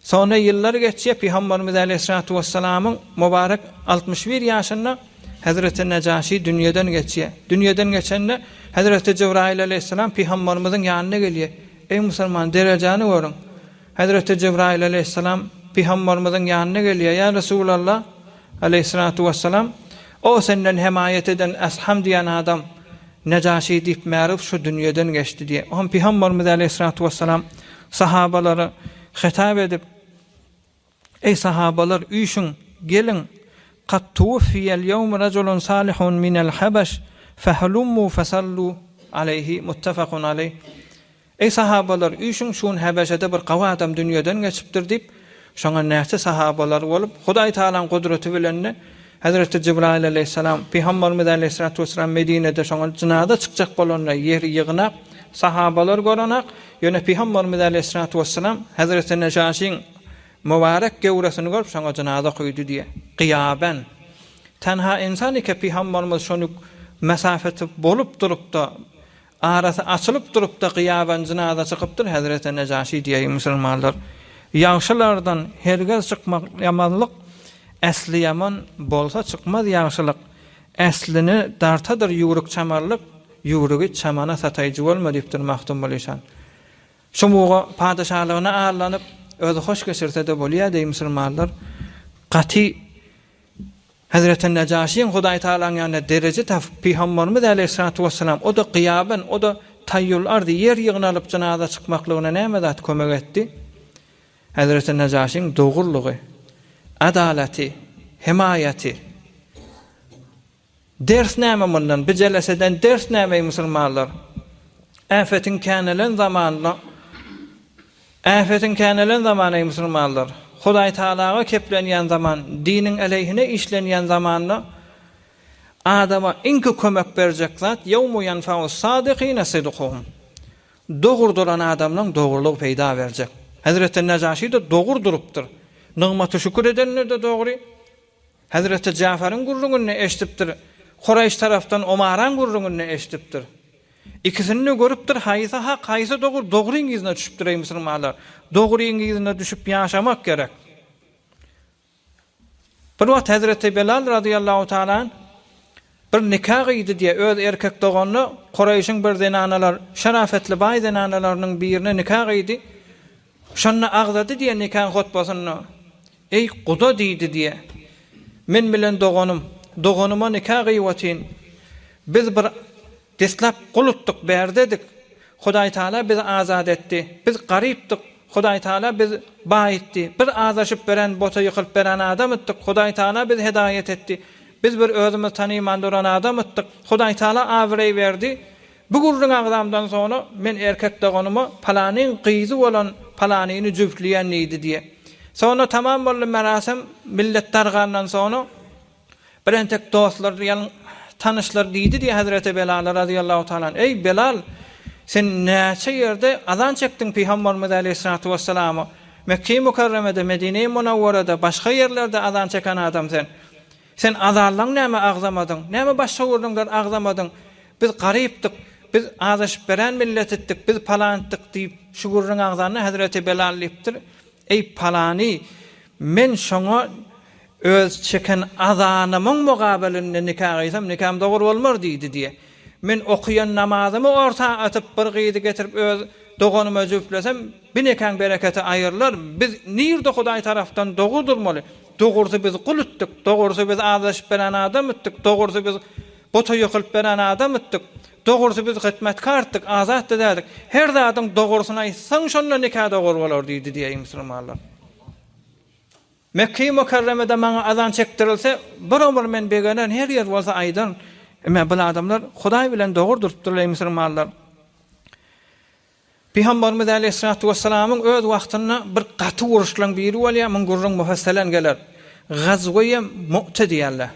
Soňra ýyllar geçýär, Pygamberimiz aleýhissalatu wessalamyň mübarek 61 ýaşynda Hezreti Nejaşi dünýeden geçýär. Dünýeden geçende Hezreti Jebraýyl aleýhissalam Pygamberimiziň ýanyna gelýär. Eý musulman, derejäni görüň. Hezreti Jebraýyl aleýhissalam Pygamberimiziň ýanyna gelýär. Ýa Resulallah aleýhissalatu wessalam, o senden hemaýat eden Asham diýen adam Nejaşi diýip märup şu dünýeden geçdi diýýär. Oňa Pygamberimiz aleýhissalatu wessalam sahabalara hitap edip, Eý sahabalar, üýşüň, geliň, Kad tuwuffiýel ýewm rajulun salihun minel habaş, fehlummu fesallu aleýhi, muttefakun aleýh. Eý sahabalar, üýşüň, şu gün Habeşede bir gawy adam dünýeden geçipdir diýip, Şoňa näçe sahabalar bolup, Hudaý Tagalaň gudraty bilen-de Hezreti Jibraýyl aleýhissalam Pygamberimiz aleýhissalatu wessalam Medinede şoňa jynaza çykjak bolanda ýeri ýygnap, sahabalar görenak, ýöne Pygamberimiz aleýhissalatu wessalam Hezreti Nejaşyň mübarek göwresini görüp şoňa jynaza okaýdy diýýär. Gyýaben. Tenha ynsan eke Pygamberimiz şony mesafeti bolup durupda Arasy açylyp durupda gyýaban jynaza çykypdyr Hezreti Nejaşy diýeýin musulmanlar. Ýagşylardan hergez çykmak ýamanlyk, Äsli ýaman bolsa çykmaz ýagşylyk. Äslini dartadyr ýüwrük çamarlyk, Ýüwrügi çamana sataýjy bolma diýipdir Magtymguly şan. Şumuga padyşalygyna allanyp, özi hoş geçirse-de bolýa deý musulmanlar. Gaty Hezreti Nejaşyň Hudaý Tagalaň ýanynda dereje tapyp, Pygamberimiz äleyhissalatu wessalam o-da gyýaban, o-da taýýul ardy, ýer ýygnalyp jynaza çykmaklygyna näme zat kömek etdi? Hezreti Nejaşyň dogrulygy, adalaty, hemaýaty. Ders näme mundan? Bi jeleseden ders näme eý musulmanlar? Äfetiň känelen zamanynda Äfetiň känelen zamany eý musulmanlar! Hudaý Tagalaga keplenýän zaman, diniň aleýhine işlenýän zamanda adama iňki kömek berjek zat ýewmu ýenfa'us sadikine sidkuhum. Dogry duran adamlaň dogrulygy peýda berjek. Hezreti Nejaşy-da dogry durupdyr. Nygmaty şükür edende-de dogry, Hezreti Jafaryň gürrüňini eşidipdir, Kuraýyş tarapdan Omaraň gürrüňini eşidipdir. Ikisini-de görüpdir, haýsy hak, haýsy dogry, dogryň yzyna düşüpdir, eý musulmanlar, dogryň yzyna düşüp ýaşamak gerek. Bir wagt Hezreti Belal razyýallahu taala anh bir nika gyýdy diýýär, öz erkek doganyna Kuraýşyň bir zenanalar, şerafetli baý zenanalarynyň birine nika gyýdy. Şonda agzady diýýär nikaň hutbasynda. Eý, guda diýdi diýe. Men bilen doganym, doganyma nika gyýyp otyn. Biz bir deslap gulutdyk, bärdedik. Hudaýtagala bizi azat etdi. Biz garypdyk, Hudaýtagala biz baýytdy. Bir azaşyp beren, bota ýykylyp beren adamytdyk, Hudaýtagala bizi hedaýat etdi. Biz bir özümiz tanyman duran adamytdyk, Hudaýtagala abraý berdi. Bu gürrüň agzamdan soňra men erkek doganyma palanyň gyzy bolan palanyny jübtleýän diýdi diýe. Soňra tamam boldy merasem, millet dargandan soňra bir entek dostlar ýalyň tanyşlar diýdi diýe Hezreti Belala razyýallahu taala anh, Eý Belal, sen näçe ýerde azan çekdiň Pygamberimiz aleýhissalatu wesselama, Mekge-i Mükerremede, Medine-i Munawwarada, başga ýerlerde azan çeken adam sen. Sen azallygyň näme agzamadyň? Näme başga gürrüňler agzamadyň? Biz garypdyk, biz azaşyp beren milletitdik, biz palanytdyk diýip, şu gürrüňi agzanda hezreti Belal diýipdir, Eý, palany, men şoňa öz çeken azanymyň mugabelinde nika gyýsam, nikam dogry bolmar diýdi diýe. Men okaýan namazymy orta atyp, bir gyzy getirip öz doganyma jübtlesem, bi nikaň bereketi aýrylar. Biz nirde Hudaý tarapdan dogry durmaly? Dogrusy biz gul itdik, dogrusy biz azaşyp beren adam itdik, dogrusy biz buta ýykylyp beren adam itdik, dogrusy biz hytmatkar itdik, azat-da däldik. Her zadyň dogrusyny aýtsaň şonda nika dogry bolar diýdi diýeýin musulmanlar. Mekge-i Mükerremede maňa azan çekdirilse, bir ömür men begenen, her ýer bolsa aýdan. Emma bil adamlar Hudaý bilen dogry durupdyrlar eý musulmanlar. Pygamberimiz aleýhissalatu wessalamyň öz wagtynda bir gaty uruşlaryň biri bolýar, muň gürrüň mufassalen geler. Gazweýe Mu'te diýerler.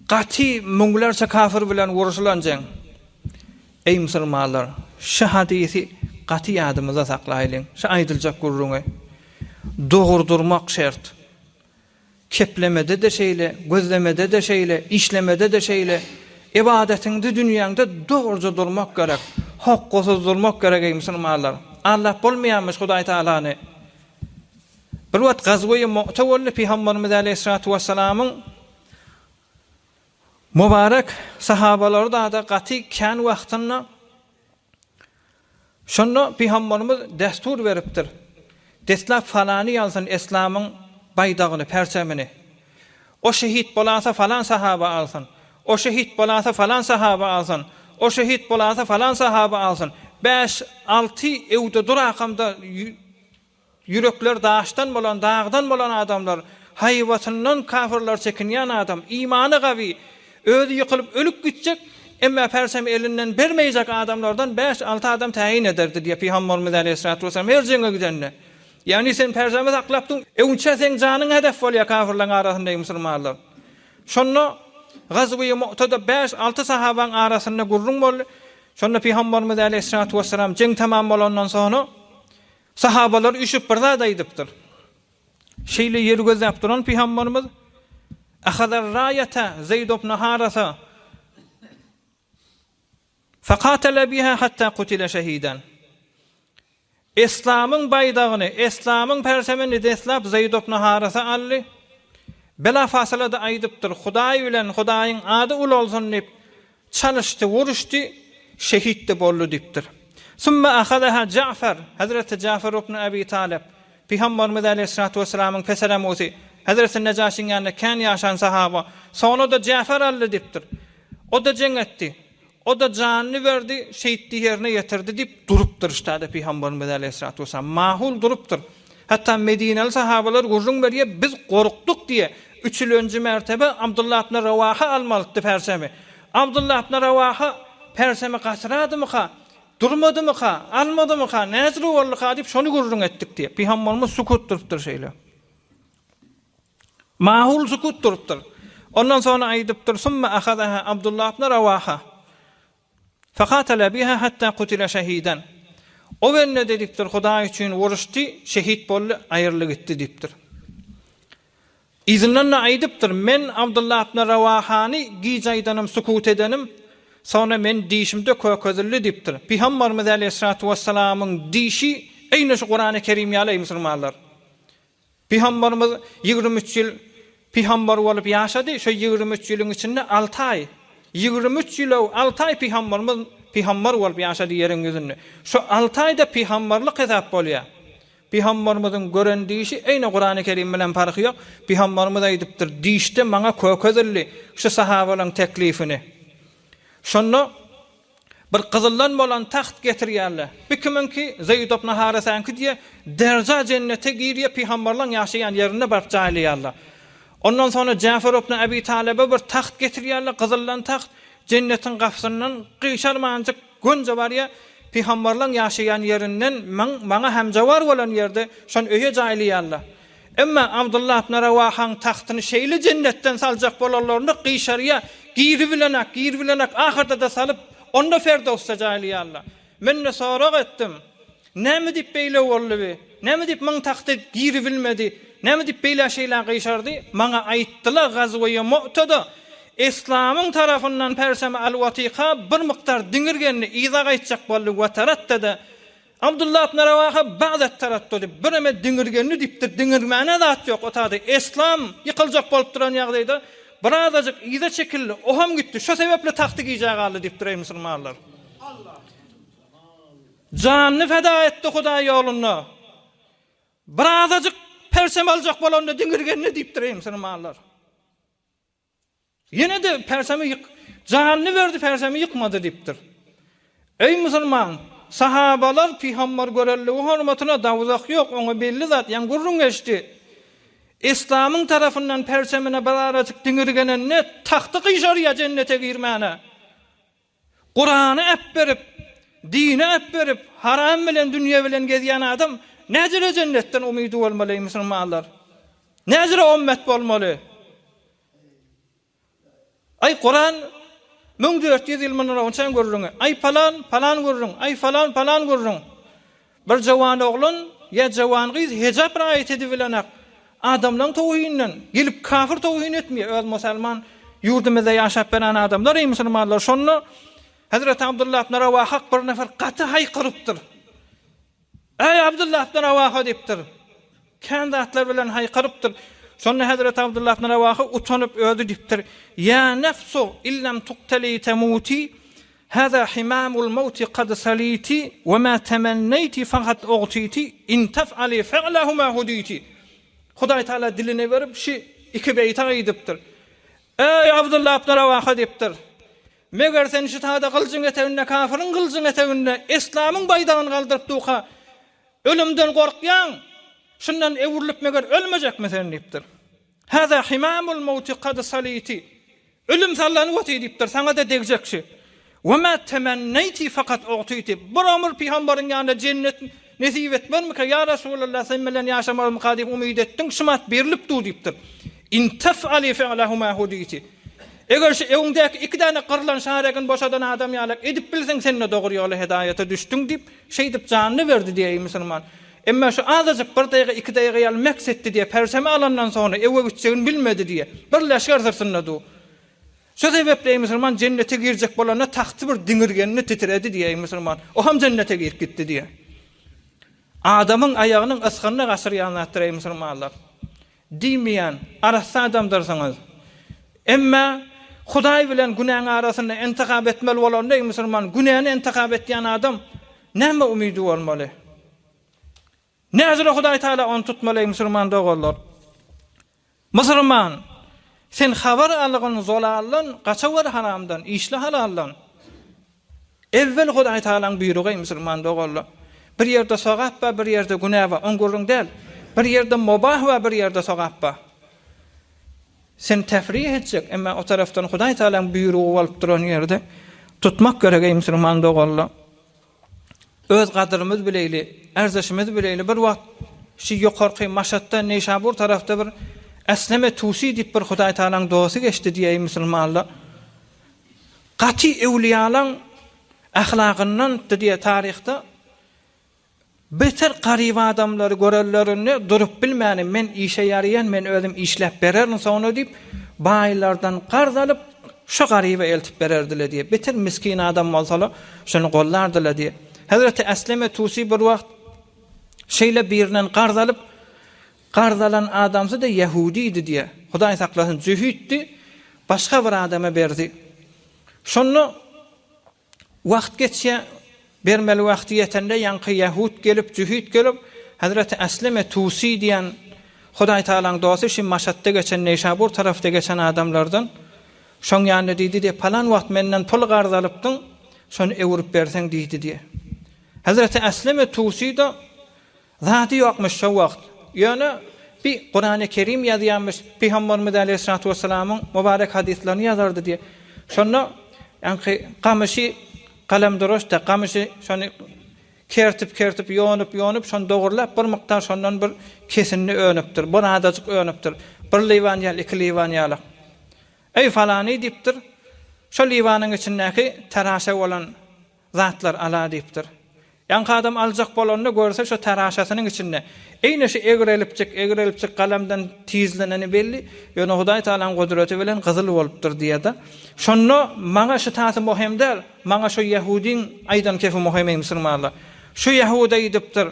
Gaty müňlerçe kafir bilen uruşylan jeň. Eý musulmanlar, şu hadysy gaty ýadymyzda saklaýlyň, şu aýdyljak gürrüňi. Dogry durmak şert. Keplemede-de şeýle, gözlemede-de şeýle, işlemede-de şeýle. Ybadatyňda, dünýäňde dogruja durmak gerek. Hokgasyz durmak gerek eý musulmanlar. Aldap bolmaýarmyş Hudaý Tagalany. Bir wagt gazweýi Mu'te boldy, Pygamberimiz aleýhissalatu wessalamyň mübarek sahabalary da-da gaty kän wagtynda Şonda Pygamberimiz destur beripdir, Deslap falany alsyn Eslamyň baýdagyny, perçemini. O şehit bolasa falan sahaba alsyn. O şehit bolasa falan sahaba alsyn. O şehit bolasa falan sahaba alsyn. Bäş, alty öwde durakamda Ýürekleri daşdan bolan, dagdan bolan adamlar, haýbatyndan kafyrlar çekinýän adam, imany gawy, özi ýykylyp ölüp gitjek, emma persem elinden bermeýjek adamlardan bäş-alty adam täýin ederdi diýýär Pygamberimiz aleýhissalatu wessalam her jeňe gidende. Ýagny sen perçemi saklap dur, öňçä seň janyň hedef bolýar kafirleriň arasynda eý musulmanlar. Şonda Gazwy Mu'tada bäş-alty sahabaň arasynda gürrüň boldy. Şonda Pygamberimiz äleyhissalatu wessalam jeň tamam bolandan soňra sahabalar üýşüp bir zat aýdypdyr. Şeýle ýeri gözläp duran Pygamberimiz Ahazar raýata Zeýd ibn Harasa Fakatala biha hatta kutile şehiden. Eslamyň baýdagyny, Eslamyň perçemini deslap Zeýd ibn Harasa aldy. Bela fasylada aýdypdyr, Hudaý bilen Hudaýyň ady ulalsyn diýip, çalyşdy, uruşdy, şehit-de boldy diýipdir. Summa ahazaha Ja'far, Hezreti Ja'far ibn Abi Talyp, Pygamberimiz aleýhissalatu wessalamyň peseremusy, Hezreti Nejaşyň ýanynda kän ýaşan sahaba, soňra-da Ja'far aldy diýipdir. O-da jeň etdi. O-da janyny berdi, şeýtdi, ýerine ýetirdi diýip durupdyr ştada Pygamberimiz aleýhissalatu wessalam. Mahul durupdyr. Hatda medineli sahabalar gürrüň berýär, biz gorkduk diýe. Üçülenji mertebe Abdullah ibn Rawaha almalydy perçemi. Abdullah ibn Rawaha perçemi gaçyradymyka, durmadymyka, almadymyka, näzire bolduka diýip şony gürrüň etdik diýe. Pygamberimiz sukut durupdyr şeýle. Mahul sukut durupdyr. Ondan soňra aýdypdyr, Summa ahazaha Abdullah ibn Rawaha. Fakatala biha hatta kutila şehiden. O bende-de diýipdir, Hudaý üçin uruşdy, şehit boldy, aýryldy gitdi diýipdir. Yzyndan-da aýdypdyr, Men Abdullah ibn Rawahany gije aýdanym, sukut edenim, soňra men dişimde kökezildi diýipdir. Pygamberimiz aleýhissalatu wessalamyň dişi eýne şu Kurany Kerim ýaly eý musulmanlar. Pygamberimiz 23 ýyl pygamber bolup ýaşady, şo 23 ýylyň içinde alty aý, 23 ýyl-ow alty aý pygamberimiz pygamber bolup ýaşady ýeriň ýüzünde. Şo alty aýda pygamberlik hesap bolýar. Pygamberimiziň gören dişi eýne Kurany Kerim bilen parhy ýok. Pygamberimiz aýdypdyr, dişde maňa kökezildi şu sahabalaryň teklifini. Şonda Bir gyzyldan bolan tagt getirýärler. Bu kimiňki? Zeýd ibn Harysäňki diýýär. Derja jennete girýär, pygamberleň ýaşaýan ýerinde baryp jaýlaýarlar. Ondan soňra Jäfer ibn Abi Talyba bir tagt getirýärler, gyzyldan tagt. Jennetiň gapysyndan gyşarmanjyk gönje barýar. Pygamberleň ýaşaýan ýerinden maňa hemjawar bolan ýerde şony öýe jaýlaýarlar. Emma Abdullah ibn Rawahaň tagtyny şeýle jennetden saljak bolanlarynda gyşarýar, giribilenak, giribilenak, ahyrda-da salyp, onda Ferdowsda jaýlaýarlar. Men-de sorag etdim, Näme diýip beýle boldy bi? Näme diýip muň tagty giribilmedi? Näme diýip beýlä-şeýlä gyşardy? Maňa aýtdylar, Gazweýe Mu'tada Yslamyň tarapyndan persemi al-Watyka bir mukdar diňirgendi, yza gaýtjak boldy, we-taraddada Abdullah ibn Rawaha ba'det taraddudi, bireme diňirgenli diýipdir, diňirmäne zat ýok o tada, Eslam ýykyljak bolup duran ýagdaýda birazajyk yza çekildi, o hem gitdi, şo sebäpli tagty gijä galdy diýipdir, eý musulmanlar. Janyny feda etdi Hudaý ýolunda. Birazajyk perçem aljak bolanda diňirgenli diýipdir, eý musulmanlar. Ýene-de persemi ýyk, janyny berdi persemi ýykmady diýipdir. Eý musulman, sahabalar pygamber görelligi hormatyna dowzah ýok, oňa belli zat, ýaňy gürrüň geçdi. Islamyň tarapyndan perçemine bir arajyk diňirgenende tagty gyşarýar jennete girmäne. Kurany äpberip, dini äpberip, haram bilen dünýe bilen gezýän adam näjere jennetden umydy bolmaly eý musulmanlar? Näjere ommet bolmaly? Aý Kuran 1400 ýyl mundan onçaň gürrüňi. Aý palan, palan gürrüň, aý falan, palan gürrüň. Bir jawan oglan ýa jawan gyz hejap raýat edibilenak. Adamlaň towhinden gelip kafir towhin etmeýär. Öz musalman ýurdumyzda ýaşap beren adamlar eý musulmanlar. Şonda Hazreti Abdullah ibn Rawahak bir nefer gaty haýkyrypdyr. Eý Abdullah ibn Rawaha diýipdir. Kän zatlar bilen haýkyrypdyr. Şonda Hezreti Abdullah ibn Rawaha utanyp özi diýipdir, Ýa nefsu illem tukteli temuti, haza himamul mawti kad saliti, we ma temenneýti fakat ugtiti, in tef'ali fe'lehuma huditi. Hudaý Taala diline berip şi iki beýti aýdypdyr. Eý Abdullah ibn Rawaha diýipdir. Meger sen şu tada gylyjyň eteginde kafyryň gylyjyň eteginde eslamyň baýdagyny galdyryp duka Ölümden gorkýaň, şundan öwrülip meger ölmejekmi sen diýipdir. Haza himamul mawti kad saliti. Ölüm sallanyp otyr diýipdir, saňa-da degjek şi. Ve ma temenneýti fakat ugtiti. Bir ömür pygambaryň ýanynda jennet. Nesip etmezmika, ýa Resulallah, sen bilen ýaşamazmyka diýip umyt etdiň, şumat berlip dur diýipdir. In tef'ali fe'lehuma huditi. Eger şu öňdäki iki däne gyrlan şaregini boşadan adam ýalak edip bilseň sen-de dogry ýola hedaýata düşdüň diýip, şeýdip janyny berdi diýýär eý musulman. Emma şu azajyk bir daýga iki daýga ýaly meks etdi diýýär, perçemi alandan soňra ewe gitjegini bilmedi diýýär. Bir leşger syrtynda dur. Şu sebäpli eý musulman jennete girjek bolanda tagty bir diňirgenini titredi diýýär eý musulman. O hem jennete girip gitdi diýýär. Adamyň aýagynyň ysgynyny gaçyrýan zatdyr eý musulmanlar. Diýmeýän arassa adamdyrsyňyz. Emma Hudaý bilen günäň arasynda intihap etmeli bolanda eý musulman günäni intihap etýän adam näme umydy bolmaly? Näzire Hudaý Taala ony tutmaly eý musulman doganlar? Musulman, sen habar algyn zolaldan, gaçawer haramdan, işle halaldan. Ewwel Hudaý Tagalaň buýrugy eý musulman doganlar. Bir ýerde sogap bar, bir ýerde günä bar, oň gürrüň däl. Bir ýerde mubah bar, bir ýerde sogap bar. Sen tefrih etjek, emma o tarapdan Hudaý Tagalaň buýrugy bolup duran ýerde tutmak gerek eý musulman doganlar. Öz gadyrymyz bileýli, ärzeşimiz bileýli. Bir wagt şu ýokarky Maşatda, Neýşabur tarapda bir Esleme Tusi diýip bir Hudaý Tagalaň dosty geçdi diýeý musulmanlar. Gaty öwlüýalaň ahlagyndandy diýýär taryhda. Beter garyp adamlary görenlerinde durup bilmäni men işe ýaraýan men özüm işläp bererin soňra diýip baýlardan karz alyp şo garyba eltip bererdiler diýýär. Beter miskin adam bolsalar şony gollardylar diýýär. Hezreti Esleme Tusi bir wagt şeýle birinden karz alyp Karz alan adamsy-da ýehudidi diýýär. Hudaý saklasyn, jöhitdi, başga bir adama berdi. Şonda wagt geçýär, bermeli wagty ýetende ýaňky ýehud gelip, jöhit gelip, Hezreti Esleme Tusi diýen Hudaý Tagalaň dosty şu Maşatda geçen, Neýşabur tarapda geçen adamlardan şoň ýanyna diýdi diýýär, palan wagt menden pul karz alypdyň, şony öwrüp berseň diýdi diýýär. Hezreti Esleme Tusi-de Zady ýokmuş şo wagt. Ýöne bi Kurany Kerim ýazýarmyş, Pygamberimiz aleýhissalatu wessalamyň mübarek hadyslaryny ýazardy diýip. Şonda ýaňky gamyşy galamduraş-da, gamyşy şony kertip-kertip, ýonup-ýonup, şony dogurlap bir mukdar şondan bir kesindi önüpdir, bir adajyk önüpdir. Bir liwan ýaly, iki liwan ýaly. Eý, falany diýipdir, şo liwanyň içindäki teraşa bolan Zatlar ala diýipdir. Ýaňky adam aljak bolanda görse şo taraşasynyň içinde eýne şu egrelipjik, egrelipjik galamdan tizleneni belli, ýöne Hudaý Tagalaň gudraty bilen gyzyl bolupdyr diýýär-de. Şonda maňa şu tasy mohem däl, maňa şo ýehudyň aýdan kefi mohem eý musulmanlar. Şu ýehudy aýdypdyr,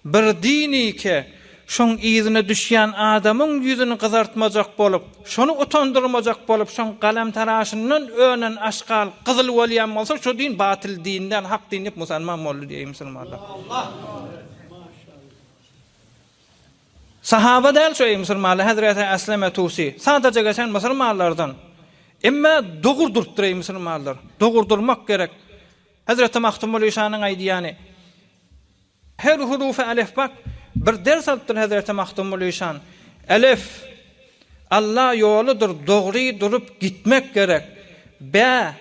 Bir dini ke, Şoň yzyna düşýän adamyň ýüzüni gyzartmajak bolup, şony utandyrmajak bolup, şoň galamtaraşyndan önen aşgal gyzyl bolýan bolsa, şo din batyl din däl, hak din diýip musalman boldy diýeýin musulmanlar. Sahaba däl şo eý musulmanlar, Hezreti Esleme Tusi, sadaja geçen musulmanlardan. Emma dogur durupdyr eý musulmanlar. Dogur durmak gerek. Hezreti Magtymguly şanyň aýdýany, Her hurufy elefbak bir ders alypdyr Hezreti Magtymguly şan. Elef, Alla ýoludyr, dogry durup gitmek gerek. Bä,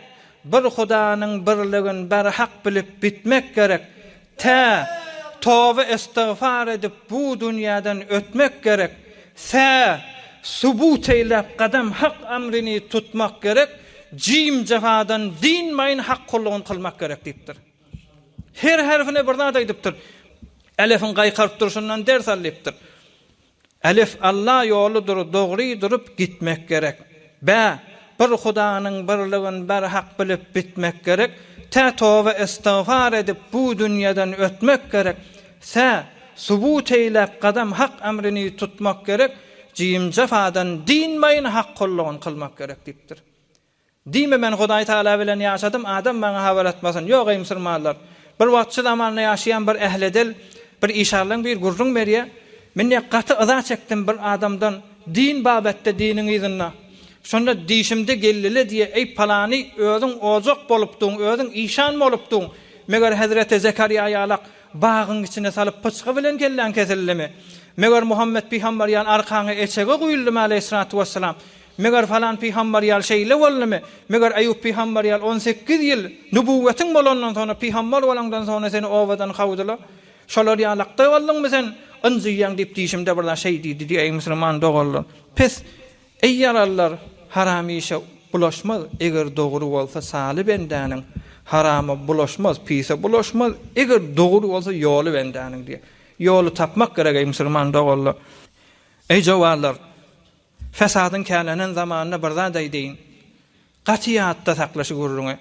bir Hudanyň birligin berhak bilip bitmek gerek. Tä, toba istigfar edip bu dünýäden ötmek gerek. Sä, subut eýläp gadam Hak emrini tutmak gerek. Jim jefadan dynmaýyn Hak kullugyny kylmak gerek diýipdir. Her herfine bir zat aýdypdyr. Elefiň gaýkaryp durşundan ders al diýipdir. Elef Alla ýoludyr, dogry durup gitmek gerek. Bä, bir Hudanyň birligin berhak bilip bitmek gerek. Tä toba istigfar edip bu dünýeden ötmek gerek. Sä, subut eýläp gadam Hak emrini tutmak gerek. Jim jefadan dynmaýyn Hak kullugyny kylmak gerek diýipdir. Diýme men Hudaý Tagala bilen ýaşadym adam maňa habar atmasyn. Ýok eý musulmanlar. Bir wagt şu zamanda ýaşaýan bir ähledel bir işanlaň biri gürrüň berýär. Men diýýär gaty yza çekdim bir adamdan din babatda diniň yzynda. Şonda dişimde geldile diýýär eý palany özüň ojak bolupdyň özüň işan bolupdyň meger hezreti Zekarýa ýalak bagyň içine salyp pyçgy bilen kelläň kesildimi? Meger Muhammet pygamber ýaly arkaňa eçege guýuldymy aleýhissalatu wessalam? Meger falan pygamber ýaly şeýle boldumy? Meger Eýýup pygamber ýaly on sekiz ýyl nübuwwetiň bolandan soňra, pygamber bolaňdan soňra seni obadan kowdular? Şolar ýalakda bolduňmy sen? Ynjyýaň diýip diýşimde bir zat şeý diýdi diýýär, eý musulman doganlar. Pes, eý ýaralylar, haram işe bulaşmaz, eger dogry bolsa saly bendäniň, harama bulaşmaz, pise bulaşmaz, eger dogry bolsa ýoly bendäniň diýýär. Ýoly tapmak gerek eý musulman doganlar. Eý jowanlar, fesadyň kälenen zamanynda bir zat aýdaýyn. Gaty ýatda sakla şu gürrüňi.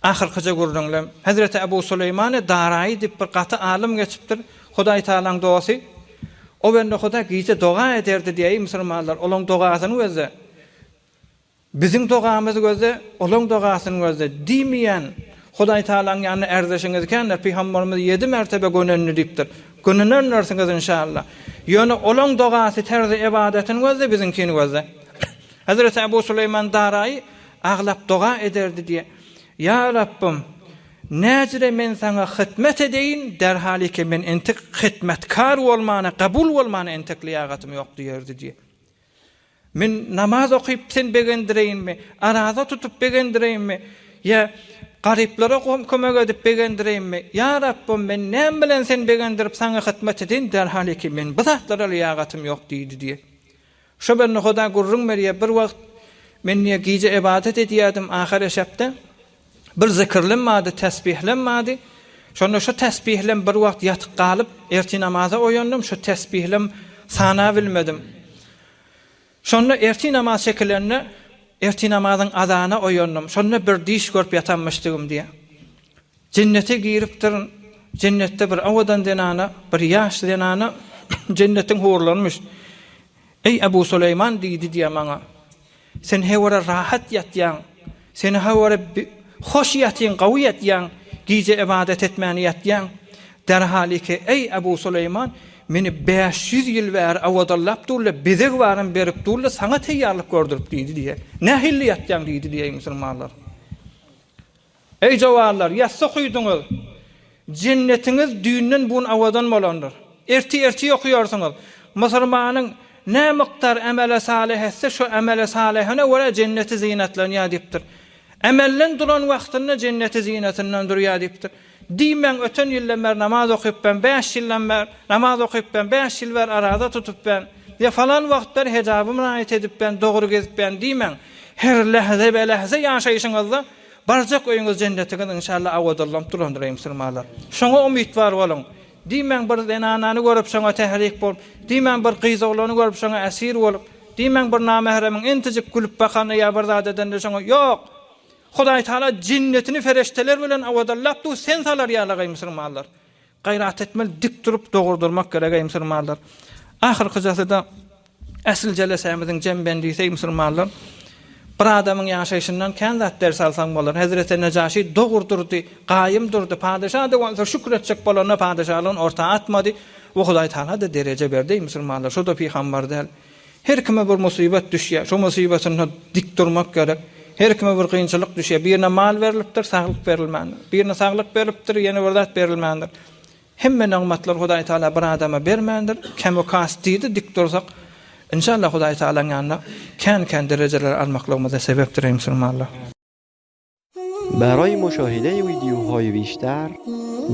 Ahyrkyja gürrüňlem. Hezreti Ebu Süleýmany Daraýy diýip bir gaty alym geçipdir. Hudaý Tagalaň dosty. O bende Huda gije doga ederdi diýýär, eý musulmanlar, olaň dogasyny gözle. Biziň dogamyzy gözle, olaň dogasyny gözle diýmeýän Hudaý Tagalaň ýanynda ärdeşiňiz kändir, pygamberimiz ýedi mertebe gönendi diýipdir. Gönenendirsiňiz inşallah. Ýöne olaň dogasy terzi ybadatyny gözle, biziňkini gözle. Hezreti Ebu Süleýman Daraýy aglap doga ederdi diýýär. Ýa Rabbym, näjire men saňa hytmet edeýin, derhaliki men entek hytmetkar bolmana, kabul bolmana entek lyýagatym ýok diýerdi diýýär. Men namaz okyp seni begendireýinmi, araza tutup begendireýinmi, ýa garyplara kömek edip begendireýinmi? Ýa Rabbym, men näme bilen seni begendirip saňa hytmet edeýin, derhaliki men bu zatlara lyýagatym ýok diýdi diýýär. Şo bende Huda gürrüň berýär, bir wagt men diýýär, gije ybadat edýärdim, ahyr eşepde bir zikirlim bardy, tesbihlem bardy. Şonda şo tesbihlem bir wagt ýatyp galyp, ertir namaza oýandym, şo tesbihlem sanabilmedim. Şonda ertir namaz çekilende, ertir namazyň azana oýandym. Şonda bir düýş görüp ýatanmyşdygym diýýär. Jennete giripdirin. Jennetde bir owadan zenana, bir ýaş zenana jennetiň hurlanmyş. Eý, Ebu Süleýman diýdi diýýär maňa. Sen hewara rahat ýatýaň. Sen hewara hoş ýatyň, gowy ýatýaň. Gije ybadat etmäni ýatýaň. Derhaliki, eý, Ebu Süleýman, meni 500 ýyl bäri owadanlap durlar, bezeg baryn berip durlar, saňa teýýarlyk gördürip diýdi diýýär. Nähilli ýatýaň diýdi diýýär, eý, musulmanlar. Eý jowanlar, ýatsa okydyňyz. Jennetiňiz düýnden bu gün awadan bolandyr. Ertir ertir okaýarsyňyz. Musulmanyň nä mukdar emele salyh etse, şo emele salyhyna görä jenneti zynatlanýar diýipdir. Emelden duran wagtynda jenneti zynatyndan durýar diýipdir. Diýmäň öten ýyldan bäri namaz okypben, bäş ýyldan bäri namaz okypben, bäş ýyl bäri araza tutupben, ýa falan wagt bäri hejabymy raýat edipben, dogry gezipben diýmäň. Her lähze-be-lähze ýaşaýşyňyzda Barjak öýüňiz jennetiňiz inşallah awadallanyp durandyr eý musulmanlar. Şoňa umytwar boluň. Diýmäň bir zenanany görüp şoňa tährik bolup, diýmäň bir gyz oglany görüp şoňa äsir bolup, diýmäň bir namähremiň entejik gülüp bakanda ýa bir zat edende şoňa ýok. Hudaý Taala jennetini fereşteler bilen awadallap dur sen salar ýalyk eý musulmanlar. Gaýrat etmeli dik durup dogry durmak gerek eý musulmanlar. Ahyrkyjasy-da Äsl jelesämiziň jembenlisi eý musulmanlar. Bir adamyň ýaşaýşyndan kän zat ders alsaň bolar. Hezreti Nejaşy dogry durdy, gaýym durdy. Padyşa-da bolsa şükür etjek bolanda padyşalygyny orta atmady. We Hudaý Tagala-da dereje berdi eý musulmanlar. Şo-da pygambar däl. Her kime bir musybat düşýär. Şo musybatynda dik durmak gerek. Her kime bir kynçylyk düşýär. Birine mal berlipdir, saglyk berilmändir. Birine saglyk berlipdir, ýene bir zat berilmändir. Hemme nygmatlary Hudaý Tagala bir adama bermändir. Kem-u-kas diýdi, dik dursak, inşallah Hudaý Tagalaň ýanynda kän-kän derejeleri almaklygymyza sebepdir eý musulmanlar. برای مشاهده ویدیوهای بیشتر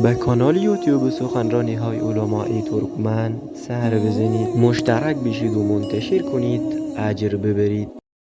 به کانال یوتیوب سخنرانی های علمای ترکمن سر بزنید مشترک بشید و منتشر کنید اجر ببرید.